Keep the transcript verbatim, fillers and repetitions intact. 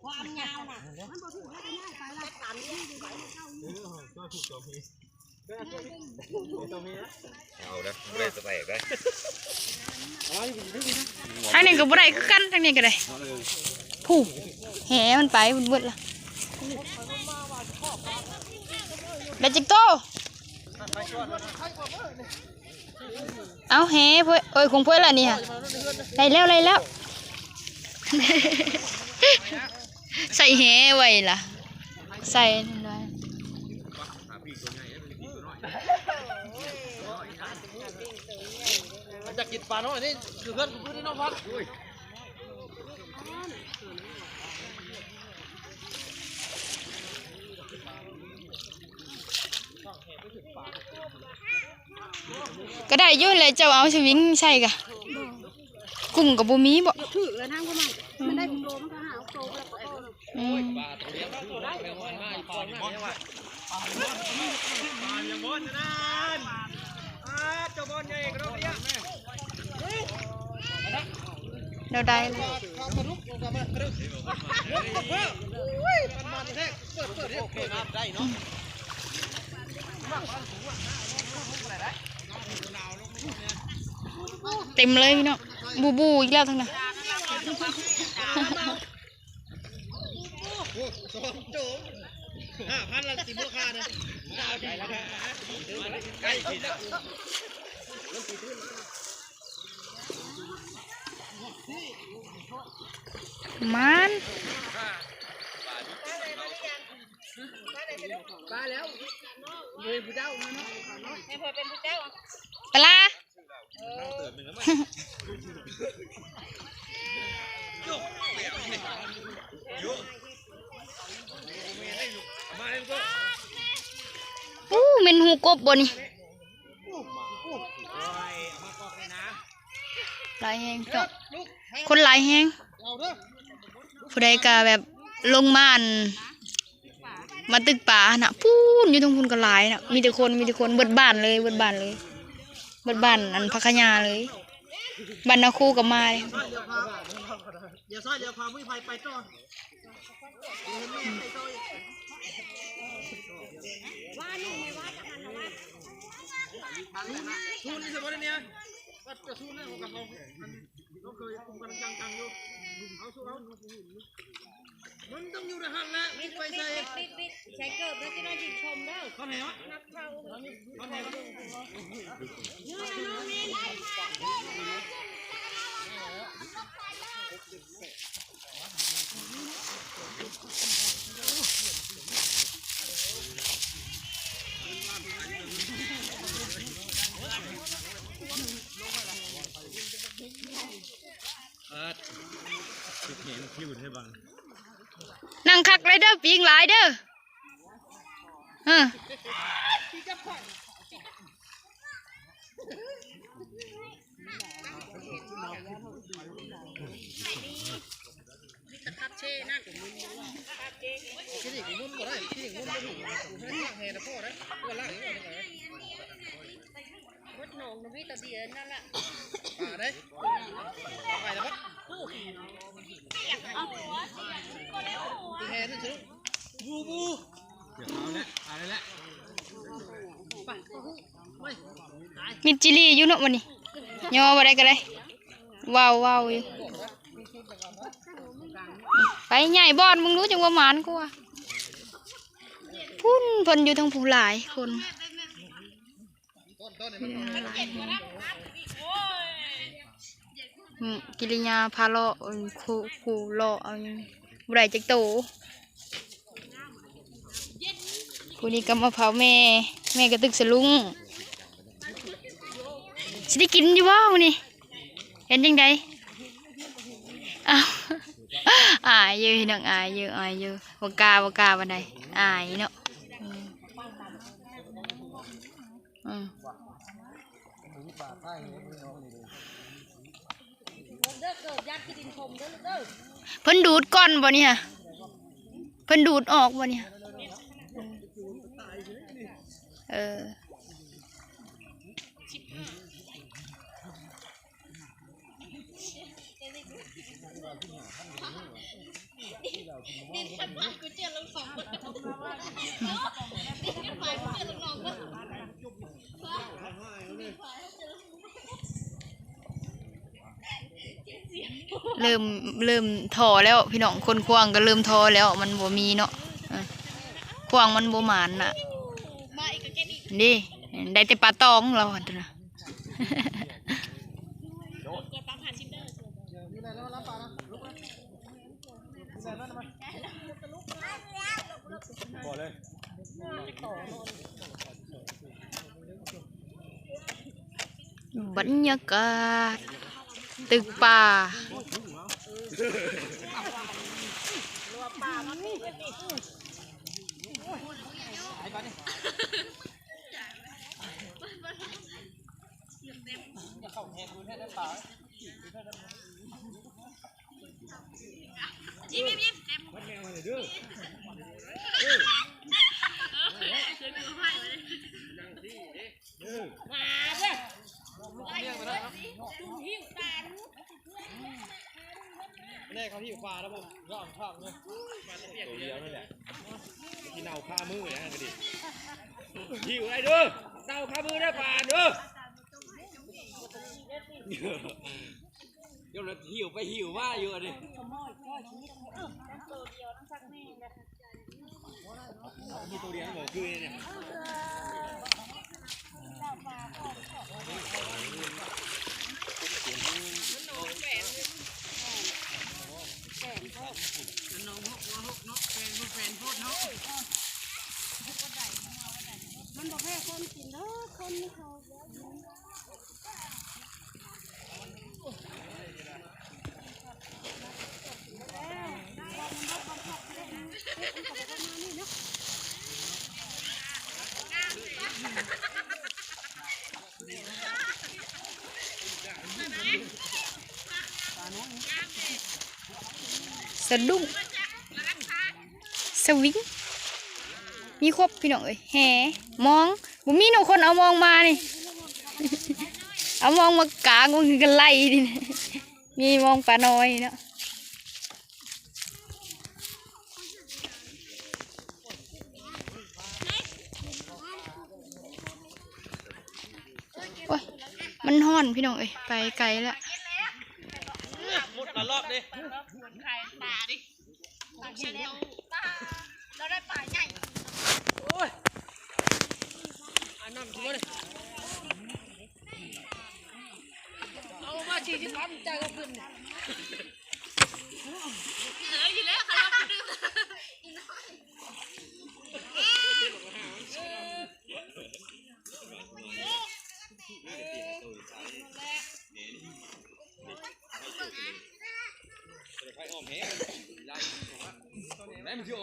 ความยาวน่ะ มันบ่ถึงแล้ว ไปละ เอาละไม่ได้สแต็กได้ ทางนี้ก็บ่ได้คือกัน ทางนี้ก็ได้ ผู้แหมันไปเบิดละ ได้จักโต เอาแหเพิ่นเอ้ย ของเพิ่นละนี่ค่ะ ได้แล้ว ได้แล้ว ใส่แหไว้ล่ะ ใส่นั่นไว้ มันจะกินปลาน้อยนี่คือเพื่อนกูพูดที่น้องพัก ก็ได้อยู่แหละ เจ้าเอาสวิงใส่กะ กุ้งก็บ่มีบ่ ถือแล้วนั่งก็มา มันได้ถึงโลมันก็หาเอาโตแล้วก็เอา อืม เราได้แล้ว เต็มเลยพี่น้อง บูบูอีกแล้วทั้งนั้น โอ้สองโจห้าพันละสิบราคาเลยใกล้กินแล้ว มัน ปลาแล้วเลยผู้เจ้ามาเนาะ ให้เพิ่นเป็นผู้เจ้า ปลา อู้เม็นหูกบบ่นี่ หลายแฮงเนาะ คนหลายแฮง ผู้ใดก็แบบลงมาอัน มาตึกปลาหั่นน่ะ พู้นอยู่ตรงพู้นก็หลายน่ะ มีแต่คน มีแต่คน เบิดบ้านเลย เบิดบ้านเลย เบิดบ้านอันพักขะยาเลย บ้านนาคูก็มาเลย เดี๋ยวซ้ายเดี๋ยวขวามุ้ยไฟไปต่อเดี๋ยวเห็นแม่ไปต่ออีก ว่านี่ไงว่าจะหันนะว่า ซูนี่สมมติเนี่ยวัดกระซูนี่ของกระทงมันต้องเคยคุมกันจังๆอยู่เอาสู้เอามันต้องอยู่ในหันแหละมิดไปใส่ ปิดปิดใช้เกิบแล้วจะได้ยินชมเด้อ ข้อไหนวะ นักเท่า ข้อไหนวะ นั่งคักเลยเด้อ ปิงหลายเด้อ เออ ที่นี่กูมุ่นก็ได้ที่นี่กูมุ่นก็ถูกแห่ตะพ่อนะตัวล่างนี่ก่อน วัดหนองนวีตะเดียนนั่นแหละ ป่าได้ไปแล้วปะตีแห่ด้วยสิลูกบูบูเอาละเอาละ มิดจิลีอยู่เนาะวันนี้ ย่อบ่ได้ก็ได้ ว้าวว้าวอยู่ ไปใหญ่บอนมึงรู้จังว่าหมานกว่า พุ่นเพิ่นอยู่ทางผู้หลายคน อืม กิริยาพาเลาะ อืม คู่ คู่เลาะ เอาอยู่ บ่ได้จักโต ผู้นี้ก็มาเผาแม่ แม่ก็ตึกสะลุง สิได้กินอยู่บ่มื้อนี้ เป็นจังใด อ้าว อายอยู่พี่น้อง อายอยู่ อายอยู่ บ่กล้า บ่กล้าปานใด อายเนาะ อืม อืม เด้อเกิดญาติกินชมเด้อลูกเด้อ เพิ่นดูดก่อนบ่นี่ฮะ พิ่นดูดออกบ่เนี่ย เออ เริ่ม เริ่มท้อแล้วพี่น้อง คนข่วงก็เริ่มท้อแล้ว มันบ่มีเนาะ เออ ข่วงมันบ่หมานน่ะ นี่ ได้แต่ปลาตองเราหั่นตัวน่ะ บรรยากาศ ตึกป่า แน่เขาหิ้วปลาแล้วผมก็อ่อนช่องเลย ตัวเดียวนั่นแหละ ที่เน่าคามือนะก็ดี หิ้วได้เด้อ เน่าคามือได้ปลาเด้อ เดี๋ยวเราหิ้วไปหิ้วมาอยู่อันนี้ มีตัวเดียวหมอคือเนี่ย มันบ่แพ้คนกินเด้อ คนเขา สะดุ้ง สวิง มีครบพี่น้องเอ้ย แห มอง บ่มีน้องคนเอามองมานี่ เอามองมากาง มันคือกันไล่ดิ มีมองปลาน้อยเนาะ โอ้ย มันฮ้อนพี่น้องเอ้ย ไปไกลแล้ว มุดละรอบดิ เราได้ปลาใหญ่ โอ้ย อันนั้นคือว่าเลย เอามาสี่สิบพันจ่ายก็ขึ้นเนี่ย เหลืออยู่แล้วค่ะ เราไปดื่ม ไอ้อ้อมแหง ไล่มันเที่ยว